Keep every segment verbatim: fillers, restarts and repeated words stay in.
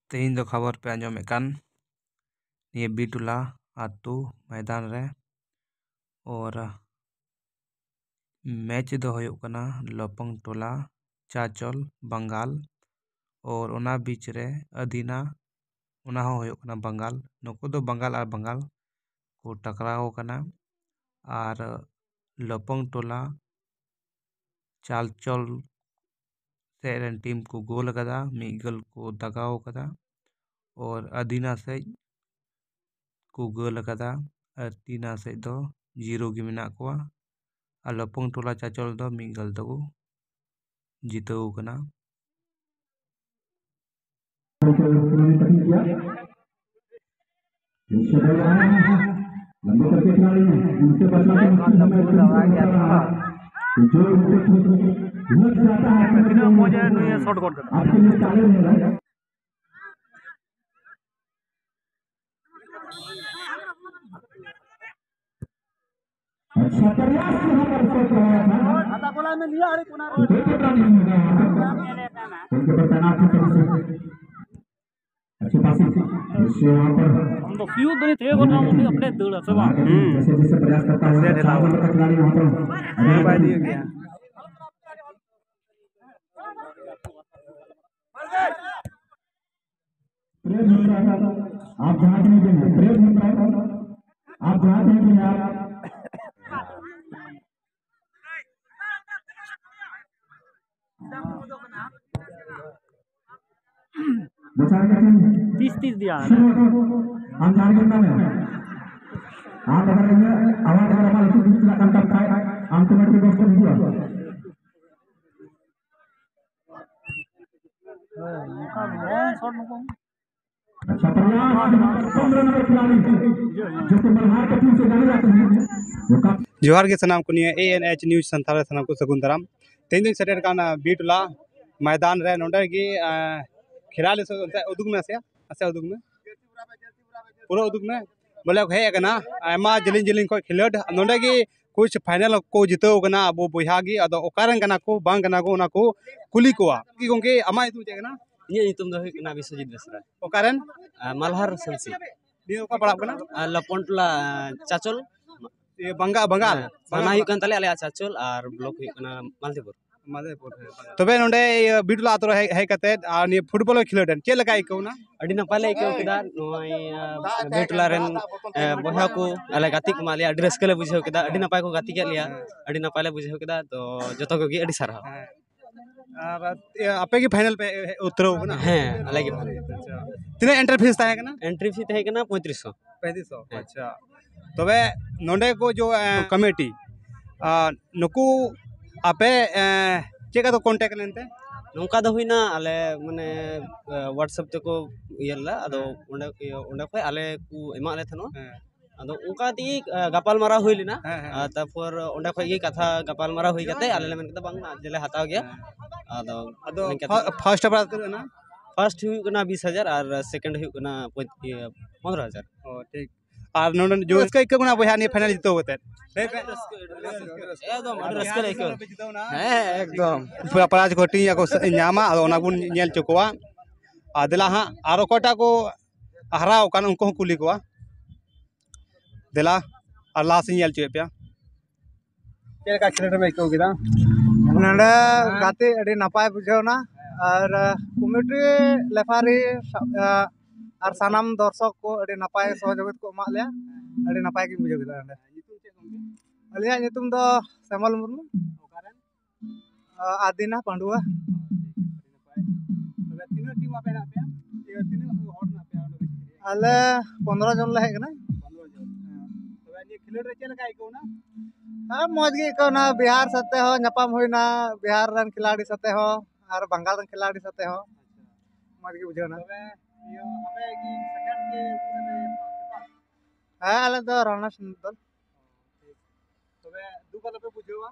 ᱛᱮᱦᱮᱧ ᱫᱚ ᱠᱷᱚᱵᱚᱨ ᱯᱮ ᱟᱸᱡᱚᱢᱮᱫ ᱠᱟᱱ ᱱᱤᱭᱟᱹ ᱵᱤᱴᱩᱞᱟ ᱟᱹᱛᱩ ᱢᱚᱭᱫᱟᱱ ᱨᱮ᱾ ᱚᱨ ᱢᱮᱪ ᱫᱚ ᱦᱩᱭᱩᱜ ᱠᱟᱱᱟ ᱞᱚᱯᱚᱝ ᱴᱚᱞᱟ ᱪᱟᱪᱚᱞ ᱵᱟᱝᱜᱟᱞ, ᱚᱨ ᱚᱱᱟ ᱵᱤᱪ ᱨᱮ ᱟᱹᱫᱤᱱᱟ, ᱚᱱᱟ ᱦᱚᱸ ᱦᱩᱭᱩᱜ ᱠᱟᱱᱟ ᱵᱟᱝᱜᱟᱞ᱾ ᱱᱩᱠᱩ ᱫᱚ ᱵᱟᱝᱜᱟᱞ ᱟᱨ ᱵᱟᱝᱜᱟᱞ ᱠᱚ ᱴᱟᱠᱨᱟᱣ ᱟᱠᱟᱱᱟ᱾ ᱟᱨ ᱞᱚᱯᱚᱝ ᱴᱚᱞᱟ ᱪᱟᱞᱪᱚᱞ ᱥᱮᱫ ᱨᱮᱱ ᱴᱤᱢ ᱠᱚ ᱜᱳᱞ ᱟᱠᱟᱫᱟ, ᱢᱤᱫ ᱜᱳᱞ ᱠᱚ ᱫᱟᱜᱟᱣ ᱟᱠᱟᱫᱟ᱾ ᱚᱨ ᱟᱹᱫᱤᱱᱟ ᱥᱮᱫ ᱠᱚ ᱜᱳᱞ ᱟᱠᱟᱫᱟ, ᱟᱹᱫᱤᱱᱟ ᱥᱮᱫ ᱫᱚ ᱡᱤᱨᱳ ᱜᱮ ᱢᱮᱱᱟᱜ ᱠᱚᱣᱟ᱾ ᱟᱨ ᱞᱚᱯᱚᱝ ᱴᱚᱞᱟ ᱪᱟᱪᱚᱞ ᱫᱚ ᱢᱤᱫ ᱜᱳᱞ ᱛᱮᱠᱚ ᱡᱤᱛᱟᱹᱣ ᱟᱠᱟᱱᱟ᱾ लंबे करके खिलाड़ी हैं, उनसे बचना तो मुश्किल है, मैं तुमसे बता रहा हूँ। जो उनसे लग जाता है, ᱛᱤᱱᱟᱹᱜ ᱢᱚᱡᱽ ᱮ ᱱᱩᱭ ᱮ ᱥᱚᱴ ᱜᱚᱫ ᱠᱟᱫᱟ᱾ आपके लिए चैलेंज है। अच्छा प्रयास यहाँ पर सोच रहा था। कोई पता नहीं होगा यहाँ पर। उनके पर तैनात है तरफ से। अच्छी पासिंग। इससे यहाँ पर हम तो फ्यूज नहीं थे, वरना हम अपने दौड़ा से बाहर। जैसे जैसे प्रयास करता हुआ, चार नंबर का खिलाड़ी वहाँ पर। भाई, नहीं हो गया। प्रेम मित्र, आप जहाँ भी देंगे, प्रेम मित्र, आप जहाँ भी देंगे, आप ᱵᱮᱪᱟᱨ ᱠᱟᱛᱮ ᱛᱤᱥ ᱛᱤᱥ ᱫᱤᱭᱟ᱾ ᱥᱩᱨ ᱟᱢ ᱡᱟᱦᱟᱸ ᱨᱮᱜᱮ ᱢᱮᱱᱟᱜ ᱢᱮ, ᱟᱢ ᱟᱜᱟᱨ ᱤᱧᱟᱹᱜ ᱟᱣᱟᱡ ᱟᱜᱟᱨ ᱟᱢᱟᱜ ᱞᱩᱛᱩᱨ ᱵᱷᱤᱛᱤᱨ ᱪᱟᱞᱟᱜ ᱠᱟᱱ ᱛᱟᱢ ᱠᱷᱟᱡ, ᱟᱢ ᱴᱚᱢᱮᱴᱳ ᱵᱚᱠᱥ ᱠᱷᱚᱱ ᱦᱤᱡᱩᱜᱼᱟ᱾ ᱦᱳᱭ, ᱱᱚᱝᱠᱟ ᱵᱚᱞ ᱥᱚᱴ ᱱᱩᱠᱩ᱾ ᱟᱪᱪᱷᱟ, ᱯᱨᱚᱭᱟᱥ ᱯᱚᱱᱨᱚ ᱱᱚᱢᱵᱚᱨ ᱠᱷᱤᱞᱟᱲᱤ, ᱡᱚᱭᱥᱚᱝ ᱢᱟᱞᱦᱟᱨ ᱠᱟᱹᱴᱤᱡ ᱥᱮ ᱡᱟᱱᱮ ᱡᱟᱛᱮ ᱦᱮᱸ᱾ ᱡᱚᱦᱟᱨ ᱜᱮ ᱥᱟᱱᱟᱢ ᱠᱚ, ᱱᱤᱭᱟᱹ ᱮ ᱮᱱ ᱮᱭᱤᱪ ᱱᱤᱭᱩᱡᱽ ᱥᱟᱱᱛᱟᱲ ᱨᱮ ᱥᱟᱱᱟᱢ ᱠᱚ ᱥᱟᱹᱜᱩᱱ ᱫᱟᱨᱟᱢ᱾ ᱛᱮᱦᱮᱧ ᱫᱚᱧ ᱥᱮᱴᱮᱨ ᱠᱟᱱᱟ ᱵᱤᱴᱞᱟ ᱢᱚᱭᱫᱟᱱ ᱨᱮ᱾ ᱱᱚᱸᱰᱮ ᱜᱮ, ᱮᱸ, ᱠᱷᱤᱞᱟᱲᱤ ᱥᱮ ᱚᱱᱛᱮ ᱩᱫᱩᱜ ᱢᱮ, ᱟᱥᱮ ᱩᱫᱩᱜ ᱢᱮ, ᱯᱩᱨᱟᱹ ᱩᱫᱩᱜ ᱢᱮ᱾ ᱵᱚᱞᱮ ᱠᱚ ᱦᱮᱡ ᱟᱠᱟᱱᱟ, ᱟᱭᱢᱟ ᱡᱮᱞᱮᱧ ᱡᱮᱞᱮᱧ ᱠᱷᱚᱱ ᱠᱷᱮᱞᱳᱰ᱾ ᱱᱚᱸᱰᱮ ᱜᱮ ᱠᱩᱪ ᱯᱷᱟᱭᱱᱮᱞ ᱠᱚ ᱡᱤᱛᱟᱹᱣ ᱠᱟᱱᱟ ᱟᱵᱚ ᱵᱚᱭᱦᱟ ᱜᱮ᱾ ᱟᱫᱚ ᱚᱠᱟ ᱨᱮᱱ ᱠᱟᱱᱟ ᱠᱚ, ᱵᱟᱝ ᱠᱟᱱᱟ ᱠᱚ, ᱚᱱᱟ ᱠᱚ ᱠᱩᱞᱤ ᱠᱚᱣᱟ᱾ ᱜᱚᱢᱠᱮ, ᱟᱢᱟᱜ ᱧᱩᱛᱩᱢ ᱪᱮᱫ ᱠᱟᱱᱟ? ᱤᱧᱟᱹᱜ ᱧᱩᱛᱩᱢ ᱫᱚ ᱦᱩᱭᱩᱜ ᱠᱟᱱᱟ ᱵᱤᱥᱣᱚᱡᱤᱛ ᱵᱮᱥᱨᱟ᱾ ᱚᱠᱟᱨᱮᱱ? ᱟᱨ ᱢᱟᱞᱦᱟᱨ ᱥᱟᱢᱥᱤ᱾ ᱱᱤᱭᱟᱹ ᱚᱠᱟ ᱯᱟᱲᱟᱜ ᱠᱟᱱᱟ? ᱟᱨ ᱞᱚᱯᱚᱱ ᱴᱚᱞᱟ ᱪᱟᱪᱚᱞ᱾ ᱤᱭᱟᱹ, ᱵᱟᱝᱜᱟ, ᱵᱟᱝᱜᱟᱞ? ᱦᱮᱸ, ᱛᱷᱟᱱᱟ ᱦᱩᱭᱩᱜ ᱠᱟᱱ ᱛᱟᱞᱮᱭᱟ ᱟᱞᱮᱭᱟᱜ ᱪᱟᱪᱚᱞ, ᱟᱨ ᱵᱞᱚᱠ ᱦᱩᱭᱩᱜ ᱠᱟᱱᱟ ᱢᱟᱞᱫᱤᱯᱩᱨ᱾ ᱢᱟᱫᱷᱮᱯᱩᱨ, ᱦᱮᱸ, ᱵᱟᱝᱜᱟᱞ᱾ ᱛᱚᱵᱮ ᱱᱚᱰᱮ, ᱤᱭᱟᱹ, ᱵᱤᱴᱞᱟ ᱟᱛᱳ ᱨᱮ ᱦᱮᱡ, ᱦᱮᱡ ᱠᱟᱛᱮ ᱟᱨ ᱱᱤᱭᱟᱹ ᱯᱷᱩᱴᱵᱚᱞ ᱠᱷᱮᱞᱳᱰ ᱮᱱ, ᱪᱮᱫ ᱞᱮᱠᱟ ᱟᱹᱭᱠᱟᱹᱣ ᱮᱱᱟ? ᱟᱹᱰᱤ ᱱᱟᱯᱟᱭ ᱞᱮ ᱟᱹᱭᱠᱟᱹᱣ ᱠᱮᱫᱟ᱾ ᱱᱚᱜᱼᱚᱭ, ᱟᱸ, ᱵᱤᱴᱞᱟ ᱨᱮᱱ, ᱟᱸ, ᱵᱚᱭᱦᱟ ᱠᱚ, ᱟᱞᱮ ᱜᱟᱛᱮ ᱠᱚ ᱮᱢᱟᱜ ᱞᱮᱭᱟ, ᱟᱹᱰᱤ ᱨᱟᱹᱥᱠᱟᱹ ᱞᱮ ᱵᱩᱡᱷᱟᱹᱣ ᱠᱮᱫᱟ, ᱟᱹᱰᱤ ᱱᱟᱯᱟᱭ ᱠᱚ ᱜᱟᱛᱮ ᱠᱮᱫ ᱞᱮᱭᱟ, ᱟᱹᱰᱤ ᱱᱟᱯᱟᱭ ᱞᱮ ᱵᱩᱡᱷᱟᱹᱣ ᱠᱮᱫᱟ᱾ ᱛᱚ ᱡᱚᱛᱚ ᱠᱚᱜᱮ ᱟᱹᱰᱤ ᱥᱟᱨᱦᱟᱣ᱾ ᱦᱮᱸ᱾ ᱟᱨ, ᱤᱭᱟᱹ, ᱟᱯᱮ ᱜᱮ ᱯᱷᱟᱭᱱᱟᱞ ᱯᱮ ᱩᱛᱨᱟᱹᱣ ᱠᱟᱱᱟ? ᱦᱮᱸ, ᱟᱞᱮ ᱜᱮ ᱯᱷᱟᱭᱱᱟᱞ᱾ ᱟᱪᱪᱷᱟ᱾ ᱛᱤᱱᱟᱹᱜ ᱮᱱᱴᱨᱤ ᱯᱷᱤᱥ ᱛᱟᱦᱮᱸ ᱠᱟᱱᱟ? ᱮᱱᱴᱨᱤ ᱯᱷᱤ ᱛᱟᱦᱮᱸ ᱠᱟᱱᱟ ᱯᱚᱸᱭᱛᱨᱤᱥ ᱥᱚ᱾ ᱯᱚᱸᱭᱛᱨᱤᱥ ᱥᱚ? ᱦᱮᱸ᱾ ᱟᱪᱪᱷᱟ᱾ ᱛᱚᱵᱮ ᱱᱚᱰᱮ ᱠᱚ ᱡᱚ, ᱮ, ᱠᱚᱢᱤᱴᱤ, ᱟᱨ ᱱᱩᱠᱩ ᱟᱯᱮ, ᱮ, ᱪᱮᱫ ᱞᱮᱠᱟ ᱫᱚ ᱠᱚᱱᱴᱮᱠᱴ ᱞᱮᱱᱛᱮ? ᱱᱚᱝᱠᱟ ᱫᱚ ᱦᱩᱭᱱᱟ, ᱟᱞᱮ ᱢᱟᱱᱮ, ᱮ, WhatsApp ᱛᱮᱠᱚ ᱤᱭᱟᱹ ᱞᱮᱫᱟ, ᱟᱫᱚ ᱦᱮᱸ᱾ ᱚᱸᱰᱮ, ᱤᱭᱟᱹ, ᱚᱸᱰᱮ ᱠᱷᱚᱡ ᱟᱞᱮ ᱠᱚ ᱮᱢᱟᱜ ᱞᱮ ᱛᱟᱦᱮᱱᱚᱜ᱾ ᱦᱮᱸ᱾ ᱟᱫᱚ ᱚᱱᱠᱟ ᱛᱮᱜᱮ, ᱮ, ᱜᱟᱯᱟᱞ ᱢᱟᱨᱟᱣ ᱦᱩᱭ ᱞᱮᱱᱟ᱾ ᱦᱮᱸ, ᱦᱮᱸ, ᱟᱨ ᱦᱮᱸ᱾ ᱛᱟᱨᱯᱚᱨ ᱚᱸᱰᱮ ᱠᱷᱚᱡ ᱜᱮ ᱠᱟᱛᱷᱟ ᱜᱟᱯᱟᱞ ᱢᱟᱨᱟᱣ ᱦᱩᱭ ᱠᱟᱛᱮ ᱟᱞᱮ ᱞᱮ ᱢᱮᱱ ᱠᱮᱫᱟ, "ᱵᱟᱝ, ᱡᱮᱞᱮ ᱦᱟᱛᱟᱣ ᱜᱮᱭᱟ᱾" ᱦᱮᱸ᱾ ᱟᱫᱚ ᱟᱫᱚ ᱱᱤᱝᱠᱟ ᱯᱷᱟ-, ᱛᱮᱜᱮ᱾ ᱯᱷᱟᱥᱴ ᱯᱨᱟᱭᱤᱡᱽ ᱛᱤᱱᱟᱹᱜ ᱮᱱᱟ? ᱯᱷᱟᱥᱴ ᱦᱩᱭᱩᱜ ᱠᱟᱱᱟ ᱵᱤᱥ ᱦᱟᱡᱟᱨ ᱟᱨ ᱥᱮᱠᱮᱱᱰ ᱦᱩᱭᱩᱜ ᱠᱟᱱᱟ ᱯᱚᱸᱪ-, ᱤᱭᱟᱹ, ᱯᱚᱱᱨᱚ ᱦᱟᱡᱟᱨ᱾ ᱚ, ᱴᱷᱤᱠ᱾ ᱟᱨ ᱱᱚᱰᱮ ᱡᱚ ᱨᱟᱹᱥᱠᱟᱹ ᱟᱹᱭᱠᱟᱹᱜ ᱠᱟᱱᱟ ᱵᱚᱭᱦᱟ ᱱᱤᱭᱟᱹ ᱯᱷᱟᱭᱱᱟᱞ ᱡᱤᱛᱟᱹᱣ ᱠᱟᱛᱮ? ᱞᱟᱹᱭ ᱯᱮ᱾ ᱮᱠᱫᱚᱢ ᱟᱹᱰᱤ ᱨᱟᱹᱥᱠᱟᱹ ᱞᱮ ᱟᱹᱭᱠᱟᱹᱣ᱾ ᱦᱮᱸ, ᱮᱠᱫᱚᱢ᱾ ᱯᱩᱨᱟᱹ ᱯᱨᱟᱭᱤᱡᱽ ᱠᱚ ᱦᱟᱹᱴᱤᱧ ᱟᱠᱚ ᱥᱮ ᱧᱟᱢᱟ, ᱟᱫᱚ ᱚᱱᱟ ᱵᱚᱱ ᱧᱮᱞ ᱦᱚᱪᱚ ᱠᱚᱣᱟ᱾ ᱟᱨ ᱫᱮᱞᱟ ᱦᱟᱸᱜ, ᱟᱨ ᱚᱠᱚᱭᱴᱟᱜ ᱠᱚ ᱦᱟᱨᱟᱣ ᱟᱠᱟᱱ, ᱩᱱᱠᱩ ᱦᱚᱸ ᱠᱩᱞᱤ ᱠᱚᱣᱟ᱾ ᱫᱮᱞᱟ, ᱟᱨ ᱞᱟᱦᱟ ᱥᱮᱫ ᱧᱮᱞ ᱦᱚᱪᱚᱭᱮᱫ ᱯᱮᱭᱟ᱾ ᱪᱮᱫ ᱞᱮᱠᱟ ᱠᱷᱮᱞᱳᱰ ᱮᱢ ᱟᱹᱭᱠᱟᱹᱣ ᱠᱮᱫᱟ? ᱱᱚᱰᱮ ᱜᱟᱛᱮ ᱟᱹᱰᱤ ᱱᱟᱯᱟᱭ ᱵᱩᱡᱷᱟᱹᱣ ᱮᱱᱟ, ᱟᱨ, ᱟᱸ, ᱠᱚᱢᱤᱴᱤ, ᱞᱮᱯᱷᱟᱨᱤ, ᱥᱟ-, ᱟᱸ, ᱟᱨ ᱥᱟᱱᱟᱢ ᱫᱚᱨᱥᱚᱠ ᱠᱚ ᱟᱹᱰᱤ ᱱᱟᱯᱟᱭ ᱥᱚᱦᱚᱡᱳᱜᱤᱛᱟ ᱠᱚ ᱮᱢᱟᱜ ᱞᱮᱭᱟ᱾ ᱟᱹᱰᱤ ᱱᱟᱯᱟᱭ ᱜᱤᱧ ᱵᱩᱡᱷᱟᱹᱣ ᱠᱮᱫᱟ ᱱᱚᱰᱮ᱾ ᱟᱹᱞᱤᱧᱟᱜ ᱧᱩᱛᱩᱢ ᱫᱚ ᱥᱮᱢᱚᱞ ᱢᱩᱨᱢᱩ᱾ ᱟᱸ, ᱟᱫᱤᱱᱟ ᱯᱟᱺᱰᱩᱣᱟ᱾ ᱛᱚᱵᱮ ᱛᱤᱱᱟᱹᱜ ᱴᱤᱢ ᱟᱯᱮ ᱦᱮᱱᱟᱜ ᱯᱮᱭᱟ? ᱤᱭᱟᱹ, ᱛᱤᱱᱟᱹᱜ ᱦᱚᱲ ᱦᱮᱱᱟᱜ ᱯᱮᱭᱟ ᱚᱸᱰᱮ ᱵᱮᱥᱤ? ᱟᱞᱮ ᱯᱚᱱᱨᱚ ᱡᱚᱱ ᱞᱮ ᱦᱮᱡ ᱠᱟᱱᱟ᱾ ᱯᱚᱱᱨᱚ ᱡᱚᱱ᱾ ᱦᱮᱸ᱾ ᱛᱚᱵᱮ ᱱᱤᱭᱟᱹ ᱠᱷᱮᱞᱳᱰ ᱨᱮ ᱪᱮᱫ ᱞᱮᱠᱟ ᱟᱹᱭᱠᱟᱹᱣ ᱮᱱᱟ? ᱦᱮᱸ, ᱢᱚᱡᱽ ᱜᱮ ᱟᱹᱭᱠᱟᱹᱣ ᱮᱱᱟ᱾ ᱵᱤᱦᱟᱨ ᱥᱟᱛᱮ ᱦᱚᱸ ᱧᱟᱯᱟᱢ ᱦᱩᱭᱱᱟ, ᱵᱤᱦᱟᱨ ᱨᱮᱱ ᱠᱷᱤᱞᱟᱲᱤ ᱥᱟᱛᱮ ᱦᱚᱸ ᱟᱨ ᱵᱟᱝᱜᱟᱞ ᱨᱮᱱ ᱠᱷᱤᱞᱟᱲᱤ ᱥᱟᱛᱮ ᱦᱚᱸ᱾ ᱟᱪᱪᱷᱟ᱾ ᱢᱚᱡᱽ ᱜᱮ ᱵᱩᱡᱷᱟᱹᱣ ᱮᱱᱟ᱾ ᱛᱚᱵᱮ ᱤᱭᱟᱹ, ᱟᱯᱮ ᱠᱤ ᱥᱮᱠᱮᱱᱰ ᱜᱮ ᱯᱮ ᱯᱟᱥ? ᱦᱮᱸ, ᱟᱞᱮ ᱫᱚ ᱨᱟᱱᱟᱨᱥ ᱫᱚᱞ᱾ ᱛᱚᱵᱮ ᱫᱩᱠ ᱟᱞᱚᱯᱮ ᱵᱩᱡᱷᱟᱹᱣᱟ᱾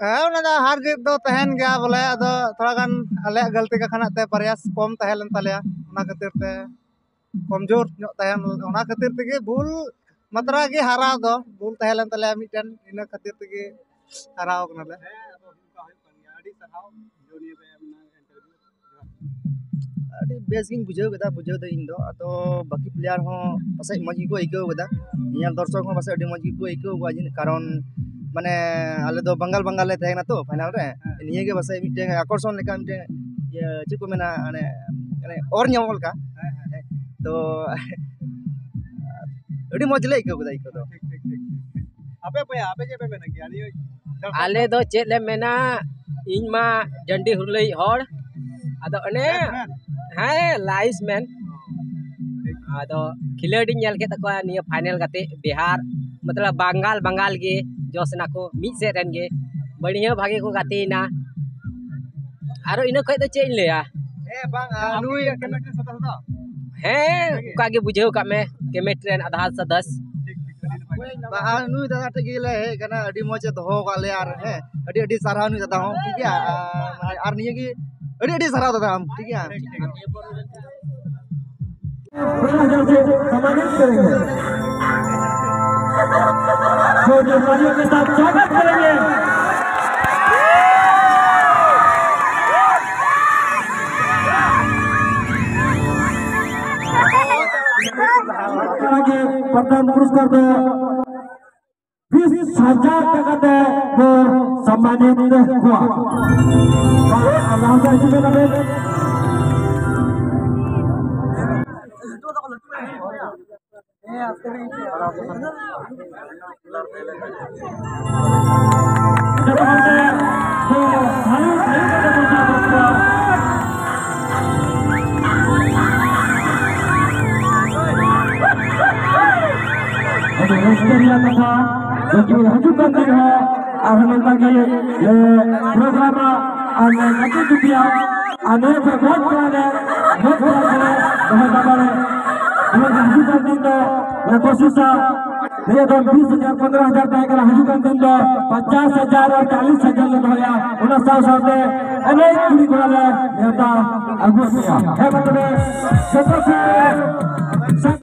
ᱦᱮᱸ, ᱚᱱᱟ ᱫᱚ ᱦᱟᱨ ᱡᱤᱛ ᱫᱚ ᱛᱟᱦᱮᱱ ᱜᱮᱭᱟ ᱵᱚᱞᱮ, ᱟᱫᱚ ᱛᱷᱚᱲᱟ ᱜᱟᱱ ᱟᱞᱮᱭᱟᱜ ᱜᱟᱹᱞᱛᱤ ᱠᱟᱠᱷᱟᱱᱟᱜ ᱛᱮ ᱯᱨᱚᱭᱟᱥ ᱠᱚᱢ ᱛᱟᱦᱮᱸ ᱞᱮᱱ ᱛᱟᱞᱮᱭᱟ, ᱚᱱᱟ ᱠᱷᱟᱹᱛᱤᱨ ᱛᱮ ᱠᱚᱢᱡᱳᱨ ᱧᱚᱜ ᱛᱟᱦᱮᱱ, ᱚᱱᱟ ᱠᱷᱟᱹᱛᱤᱨ ᱛᱮᱜᱮ ᱵᱷᱩᱞ ᱢᱟᱛᱨᱟ ᱜᱮ ᱦᱟᱨᱟᱣ ᱫᱚ ᱵᱷᱩᱞ ᱛᱟᱦᱮᱸ ᱞᱮᱱ ᱛᱟᱞᱮᱭᱟ ᱢᱤᱫᱴᱮᱱ, ᱤᱱᱟᱹ ᱠᱷᱟᱹᱛᱤᱨ ᱛᱮᱜᱮ ᱦᱟᱨᱟᱣ ᱠᱟᱱᱟᱞᱮ᱾ ᱦᱮᱸ, ᱟᱫᱚ ᱚᱱᱠᱟ ᱦᱩᱭᱩᱜ ᱠᱟᱱ ᱜᱮᱭᱟ᱾ ᱟᱹᱰᱤ ᱥᱟᱨᱦᱟᱣ ᱡᱚᱱᱤᱭᱟᱹ ᱯᱮ ᱮᱢ ᱮᱱᱟ ᱤᱱᱴᱟᱨᱵᱷᱤᱭᱩ᱾ ᱡᱚᱦᱟᱨ᱾ ᱟᱹᱰᱤ ᱵᱮᱥ ᱜᱤᱧ ᱵᱩᱡᱷᱟᱹᱣ ᱠᱮᱫᱟ ᱵᱩᱡᱷᱟᱹᱣ ᱫᱚ ᱤᱧ ᱫᱚ᱾ ᱟᱫᱚ ᱵᱟᱹᱠᱤ ᱯᱞᱮᱭᱟᱨ ᱦᱚᱸ ᱯᱟᱥᱮᱡ ᱢᱚᱡᱽ ᱜᱮᱠᱚ ᱟᱹᱭᱠᱟᱹᱣ ᱠᱮᱫᱟ, ᱧᱮᱧᱮᱞ ᱫᱚᱨᱥᱚᱠ ᱦᱚᱸ ᱯᱟᱥᱮᱡ ᱟᱹᱰᱤ ᱢᱚᱡᱽ ᱜᱮᱠᱚ ᱟᱹᱭᱠᱟᱹᱣ ᱠᱚᱣᱟ, ᱡᱟᱹᱱᱤᱡ ᱠᱟᱨᱚᱱ ᱢᱟᱱᱮ ᱟᱞᱮ ᱫᱚ ᱵᱟᱝᱜᱟᱞ ᱵᱟᱝᱜᱟᱞ ᱞᱮ ᱛᱟᱦᱮᱸ ᱠᱟᱱᱟ ᱛᱚ ᱯᱷᱟᱭᱱᱟᱞ ᱨᱮ᱾ ᱱᱤᱭᱟᱹ ᱜᱮ ᱯᱟᱥᱮᱡ ᱢᱤᱫᱴᱮᱱ ᱟᱠᱚᱨᱥᱚᱱ ᱞᱮᱠᱟ ᱢᱤᱫᱴᱮᱱ ᱤᱭᱟᱹ ᱪᱮᱫ ᱠᱚ ᱢᱮᱱᱟ, ᱢᱟᱱᱮ ᱢᱟᱱᱮ ᱚᱨ ᱧᱟᱢᱚᱜ ᱞᱮᱠᱟ᱾ ᱛᱚ ᱟᱹᱰᱤ ᱢᱚᱡᱽ ᱞᱮ ᱟᱹᱭᱠᱟᱹᱣ ᱠᱮᱫᱟ ᱟᱹᱭᱠᱟᱹᱣ ᱫᱚ᱾ ᱟᱯᱮ ᱵᱚᱭᱦᱟ, ᱟᱯᱮ ᱪᱮᱫ ᱯᱮ ᱢᱮᱱᱟ ᱠᱮᱭᱟ ᱱᱤᱭᱟᱹ? ᱟᱞᱮ ᱫᱚ ᱪᱮᱫ ᱞᱮ ᱢᱮᱱᱟ, ᱤᱧ ᱢᱟ ᱡᱟᱹᱱᱰᱤ ᱦᱩᱨᱞᱟᱹᱭᱤᱡ ᱦᱚᱲ, ᱟᱫᱚ ᱚᱱᱮ ᱦᱮᱸ ᱞᱟᱭᱤᱥ ᱢᱮᱱ᱾ ᱟᱫᱚ ᱠᱷᱮᱞᱳᱰᱤᱧ ᱧᱮᱞ ᱠᱮᱫ ᱛᱟᱠᱚᱣᱟ ᱱᱤᱭᱟᱹ ᱯᱷᱟᱭᱱᱮᱞ ᱜᱟᱛᱮᱜ ᱵᱤᱦᱟᱨ, ᱢᱚᱛᱞᱚᱵ ᱵᱟᱝᱜᱟᱞ ᱵᱟᱝᱜᱟᱞ ᱜᱮ ᱡᱚᱥ ᱮᱱᱟ ᱠᱚ ᱢᱤᱫ ᱥᱮᱫ ᱨᱮᱱ ᱜᱮ, ᱵᱟᱹᱲᱤᱡ ᱦᱚᱸ ᱵᱷᱟᱜᱮ ᱠᱚ ᱜᱟᱛᱮᱭᱮᱱᱟ᱾ ᱟᱨᱚ ᱤᱱᱟᱹ ᱠᱷᱚᱡ ᱫᱚ ᱪᱮᱫ ᱤᱧ ᱞᱟᱹᱭᱟ? ᱦᱮᱸ ᱵᱟᱝ ᱟᱨ ᱱᱩᱭ ᱦᱮᱸ ᱚᱱᱠᱟ ᱜᱮ ᱵᱩᱡᱷᱟᱹᱣ ᱠᱟᱜ ᱢᱮ, ᱠᱮᱢᱮᱴ ᱨᱮᱱ ᱟᱫᱷᱟ ᱥᱚᱫᱚᱥ᱾ ᱵᱟᱝ ᱟᱨ ᱱᱩᱭ ᱫᱟᱫᱟ ᱴᱷᱮᱡ ᱜᱮᱞᱮ ᱦᱮᱡ ᱟᱠᱟᱱᱟ, ᱟᱹᱰᱤ ᱢᱚᱡᱽ ᱮ ᱫᱚᱦᱚ ᱟᱠᱟᱫ ᱞᱮᱭᱟ ᱟᱨ ᱦᱮᱸ ᱟᱹᱰᱤ ᱟᱹᱰᱤ ᱥᱟᱨᱦᱟᱣ ᱱᱩᱭ ᱫᱟᱫᱟ ᱦᱚᱸ ᱴᱷᱤᱠ ᱜᱮᱭᱟ᱾ ᱟᱨ ᱢᱟᱱᱮ ᱟᱨ ᱱᱤᱭᱟᱹ ᱜᱮ ᱟᱹᱰᱤ ᱟᱹᱰᱤ ᱥᱟᱨᱦᱟᱣ ᱫᱟᱫᱟ ᱟᱢ ᱴᱷᱤᱠ ᱜᱮᱭᱟ᱾ सम्मानित करेंगे। जोरदार तालियों के साथ स्वागत करेंगे। ᱯᱨᱚᱛᱷᱚᱢ ᱯᱩᱨᱚᱥᱠᱟᱨ ᱫᱚ ᱵᱤᱥ ᱦᱟᱡᱟᱨ ᱴᱟᱠᱟ ᱛᱮ ᱵᱚ ᱥᱚᱢᱢᱟᱱᱤᱛ ᱠᱚᱣᱟ᱾ ᱟᱨ ᱞᱟᱦᱟ ᱥᱮᱫ ᱦᱤᱡᱩᱜ ᱵᱮᱱ ᱟᱵᱮᱱ᱾ ᱟᱹᱰᱤ ᱨᱟᱹᱥᱠᱟᱹ ᱨᱮᱭᱟᱜ ᱠᱟᱛᱷᱟ, ᱡᱮ ᱦᱤᱡᱩᱜ ᱠᱟᱱ ᱫᱤᱱ ᱦᱚᱸ ᱟᱨᱦᱚᱸ ᱱᱚᱝᱠᱟ ᱜᱮ, ᱮ, ᱯᱨᱳᱜᱨᱟᱢ ᱟᱨ ᱜᱟᱛᱮ ᱡᱩᱴᱤᱭᱟᱜ ᱟᱨ ᱱᱤᱭᱟᱹ ᱯᱨᱳᱜᱨᱟᱢ ᱛᱟᱞᱟ ᱨᱮ ᱢᱚᱡᱽ ᱛᱟᱞᱟ ᱨᱮ ᱫᱚᱦᱚ ᱫᱟᱲᱮ ᱨᱮ ᱦᱤᱡᱩᱜ ᱠᱟᱱ ᱫᱤᱱ ᱫᱚ ᱞᱮ ᱠᱳᱥᱤᱥᱟ᱾ ᱱᱤᱭᱟᱹ ᱫᱚ ᱵᱤᱥ ᱦᱟᱡᱟᱨ, ᱯᱚᱱᱨᱚ ᱦᱟᱡᱟᱨ ᱛᱟᱦᱮᱸ ᱠᱟᱱᱟ, ᱦᱤᱡᱩᱜ ᱠᱟᱱ ᱫᱤᱱ ᱫᱚ ᱯᱚᱧᱪᱟᱥ ᱦᱟᱡᱟᱨ ᱟᱨ ᱪᱟᱞᱤᱥ ᱦᱟᱡᱟᱨ ᱞᱮ ᱫᱚᱦᱚᱭᱟ᱾ ᱚᱱᱟ ᱥᱟᱶ ᱥᱟᱶᱛᱮ ᱮᱱᱮᱡ ᱠᱩᱲᱤ ᱠᱚᱲᱟ ᱞᱮ ᱱᱮᱣᱛᱟ ᱟᱹᱜᱩ ᱯᱮᱭᱟ᱾ ᱦᱮᱸ, ᱢᱟ ᱛᱚᱵᱮ ᱡᱚᱛᱚ ᱠᱚ